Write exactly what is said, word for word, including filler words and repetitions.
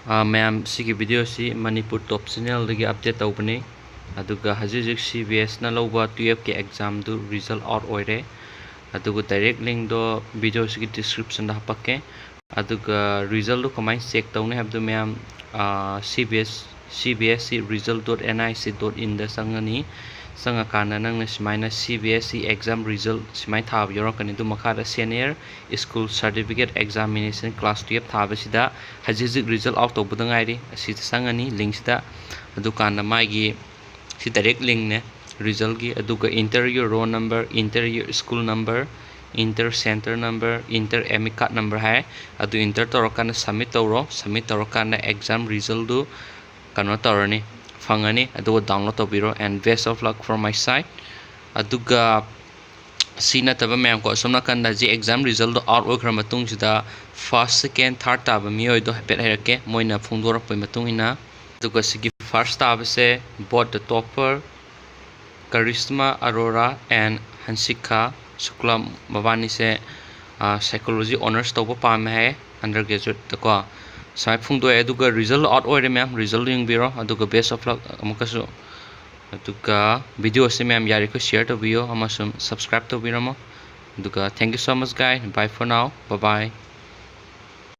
ꯑꯥ, ꯃꯌꯥꯝ, ꯁꯤꯒꯤ video ꯁꯤ ꯃꯅꯤꯄꯨꯔ ꯇꯣꯞ ꯆꯦꯅꯦꯜꯗꯒꯤ update ꯇꯧꯕꯅꯤ꯫ ꯑꯗꯨꯒ ꯍꯧꯖꯤꯛ ꯍꯧꯖꯤꯛ C B S ꯅ ꯂꯧꯕ twelve ꯀꯤ exam ꯗꯨ result out ꯑꯣꯏꯔꯦ꯫ ꯑꯗꯨꯒ direct link ꯗꯣ video ꯁꯤꯒꯤ description ꯗ ꯍꯥꯞꯄꯛꯀꯦ꯫ ꯑꯗꯨꯒ result ꯗꯨ ꯀꯃꯥꯏꯅ check ꯇꯧꯅꯤ ꯍꯥꯏꯕꯗꯨ ꯃꯌꯥꯝ, ꯑꯥ, C B S, C B S C result dot N I C dot in ꯗ ꯆꯪꯉꯅꯤ꯫ ꯆꯪꯉꯀꯥꯟꯗ ꯅꯪꯅ ꯁꯨꯃꯥꯏꯅ C B S C exam result ꯁꯨꯃꯥꯏꯅ ꯊꯥꯕ ꯌꯥꯎꯔꯛꯀꯅꯤ꯫ ꯑꯗꯨ ꯃꯈꯥꯗ senior school certificate examination class twelve ꯊꯥꯕꯁꯤꯗ ꯍꯧꯖꯤꯛ ꯍꯧꯖꯤꯛ result out ꯇꯧꯕꯗ ꯉꯥꯏꯔꯤ꯫ ꯑꯁꯤꯗ ꯆꯪꯉꯅꯤ, link ꯁꯤꯗ꯫ ꯑꯗꯨꯀꯥꯟꯗ ꯃꯥꯒꯤ ꯁꯤ direct link ꯅꯦ result ꯀꯤ꯫ ꯑꯗꯨꯒ enter your roll number, enter your school number, enter center number, enter admit card number ꯍꯥꯏ꯫ ꯑꯗꯨ enter ꯇꯧꯔꯀꯥꯟꯗ submit ꯇꯧꯔꯣ꯫ Submit ꯇꯧꯔꯀꯥꯟꯗ exam result ꯗꯨ ꯀꯩꯅꯣ ꯇꯧꯔꯅꯤ, ꯐꯪꯉꯅꯤ꯫ ꯑꯗꯨꯒ download ꯇꯧꯕꯤꯔꯣ꯫ And best of luck from my side꯫ ꯑꯗꯨꯒ ꯁꯤ ꯅꯠꯇꯕ ꯃꯌꯥꯝ ꯀꯣ, ꯑꯁꯣꯝ ꯅꯥꯀꯟꯗ ꯍꯧꯖꯤꯛ exam result ꯗꯣ out ꯑꯣꯏꯈ꯭ꯔ ꯃꯇꯨꯡꯁꯤꯗ first, second, third ꯇꯥꯕ ꯃꯤꯑꯣꯏꯗꯣ ꯍꯥꯏꯐꯦꯠ ꯍꯥꯏꯔꯛꯀꯦ, ꯃꯣꯏꯅ ꯐꯣꯡꯗꯣꯔꯛꯄꯒꯤ ꯃꯇꯨꯡ ꯏꯟꯅ꯫ ꯑꯗꯨꯒ ꯁꯤꯒꯤ first ꯇꯥꯕꯁꯦ both the topper ꯀꯔꯤꯁꯃꯥ ꯑꯔꯣꯔꯥ and ꯍꯟꯁꯤꯀꯥ Shukla, ꯃꯕꯥꯅꯤꯁꯦ, ah, psychology honours ꯇꯧꯕ ꯄꯥꯝꯃꯦ ꯍꯥꯏ, undergraduate ꯇꯀꯣ꯫ ꯁꯨꯃꯥꯏꯅ ꯐꯣꯡꯗꯣꯛꯑꯦ꯫ ꯑꯗꯨꯒ result out ꯑꯣꯏꯔꯦ ꯃꯌꯥꯝ, result ꯗꯣ ꯌꯦꯡꯕꯤꯔꯣ꯫ ꯑꯗꯨꯒ best of luck ꯑꯃꯨꯛꯀꯁꯨ꯫ ꯑꯗꯨꯒ video ꯑꯁꯤ ꯃꯌꯥꯝ ꯌꯥꯔꯤꯈꯣꯏ share ꯇꯧꯕꯤꯌꯣ ꯑꯃꯁꯨꯡ subscribe ꯇꯧꯕꯤꯔꯝꯃꯣ꯫ ꯑꯗꯨꯒ thank you so much guys, bye for now, bye bye꯫